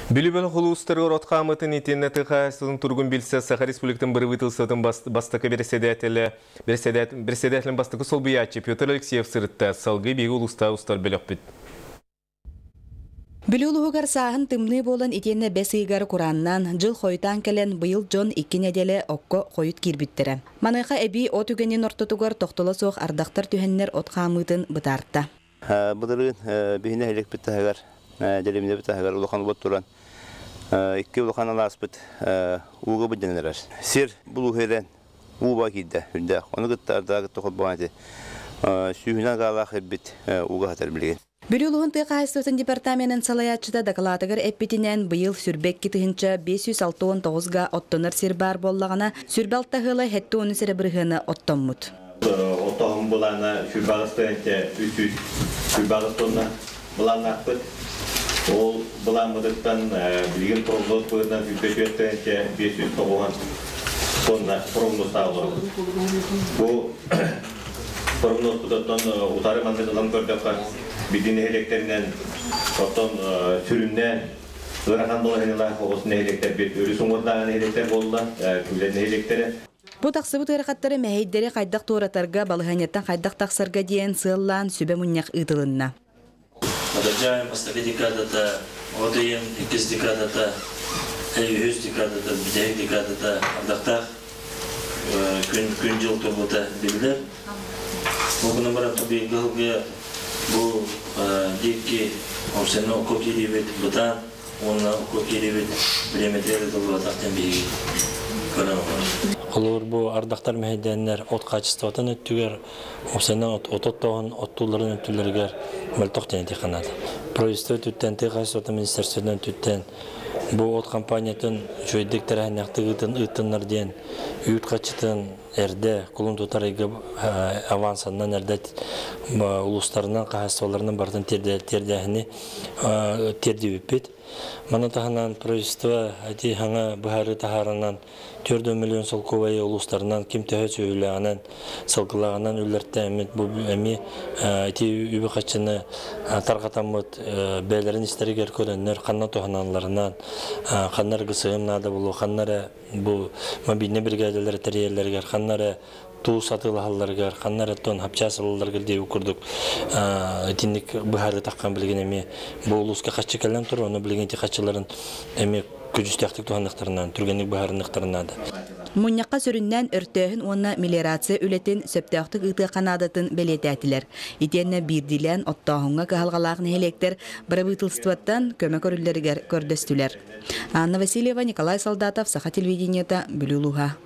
Бүлүү бөлөх улуустарыгар от хаамытын итиэннэ тыа хаһаайыстыбатын туругун билсэ Саха Республикатын бырабыыталыстыбатын бастакы бэрэссэдээтэлэ бэрэссэдээтэлин бастакы солбуйааччы Петр Алексеев сырытта. Салгыы биһиги улуустаа устар бөлөхпүт. Бүлүү улууһугар сааһын тымныы буолан итиэннэ бэс ыйыгар курааннаан, дьыл хойутаан кэлэн, быйыл дьон икки нэдиэлэ окко хойут киирбиттэрэ. Маныаха эбии от үгэнин ортотугар тохтоло суох ардахтар түһэннэр от хаамыытын бытаарта. Былырыын биһи нэһилиэкпит таһыгар, дэриэбинэбит таһыгар улахан уот туран, икки улахан алааспыт ууга быдьан эрэр. Сир булууһу ирэн ууба киирдэ үрдээх. Ону кытта ардаҕа кытта холбоон ити сүүһүнэн гаалаах ирбит ууга сытар билигин. Бүлүү улууһун тыа хаһаайыстыбатын департаменын салайааччыта дакылаатыгар эппитинэн, быйыл 22 569 га оттонор сир баар буоллаҕына, 26 ыала 73 эрэ бырыһыана оттоммут. Оттооһун былаана 28 328 тонна былааннаахпыт. Ол былааммытыттан билигин прогноз быһыытынан 24 590 тонна прогнозтаах олоробут. Бу прогнозпутуттан утары маннык ылан көрдөххө, биһиги нэһилиэктэринэн оттон сүрүннээн ыарахан балаһыанньалаах оҕус нэһилиэктэрбит өрүс уҥуордааҕы нэһилиэктэр буолла, Күүлэт нэһилиэктэрэ. Бу тахсыбыт ыарахаттары мэһэйдэри хайдах туоратарга, балаһыанньаттан хайдах тахсарга диэн сыаллаан сүбэ мунньах ыытылынна. Атырдьах бастакы декадата, от ыйын иккис декадата, үһүс декадата, бүтэһик декадата ардахтаах күн күн-дьыл турбута биллэр. Ол гынан баран быйылгы сылга бу диэки уопсайынан окко киирибит бытаан уонна окко киирибит бириэмэтигэр ыытыллыбатах диэн биһиги көрөн олоробут. Холобур, бу ардахтар мэһэйдээннэр от хаачыстыбатын өттүгэр, уопсайынан от оттооһун оттууларын өттүлэригэр мөлтөх диэн этиэххэ наада. Правительство өттүттэн, тыа хаһаайыстыбатын министерствотын өттүттэн бу от компаниятын үчүгэйдик тэрээһиннээхтик ыытын ыыттыннар диэн үүт хаччытын эрдэ кулун тутар ыйга авансаннан эрдэ улуустарынан хаһаайыстыбаларынан барытын тиэрдээһини тиэрдибиппит. Маны таһынан правительство ити хаҥа быһаарыы таһаарынан 4 миллион солкуобайы улуустарынан ким төһө сүөһүлээҕинэн, сылгылааҕынан үллэртээммит бу эмиэ ити үбү хаччыны тарҕатаммыт бэйэлэрин истэригэр көрөннөр ханна туһаналларынан, ханна эрэ ГСМ наада буолуо, ханна эрэ бу мобильнай биригээдэлэри тэрийэллэригэр, ханна эрэ туус атыылаһалларыгар, ханна эрэ тон хапчаас ылалларыгар диэбит курдук итинник быһаарыы таххан билигин эмиэ бу улууска хаччы кэлэн турар, ону билигин ити хаччыларын эмиэ көдьүүстээхтик туһаныахтарынан, түргэнник быһаарыныахтарын наада. Мунньахха сүрүннээн өртөөһүн уонна мелиорация үлэтин сөптөөхтүк ыытыахха наадатын бэлиэтээтилэр. Итиэннэ биирдиилээн оттооһуҥҥа кыһалҕалаах нэһилиэктэр бырабыыталыстыбаттан көмө көрүллэригэр көрдөстүлэр. Анна Васильева, Николай Солдатов, Саха телевидениета, Бүлүү улууһа.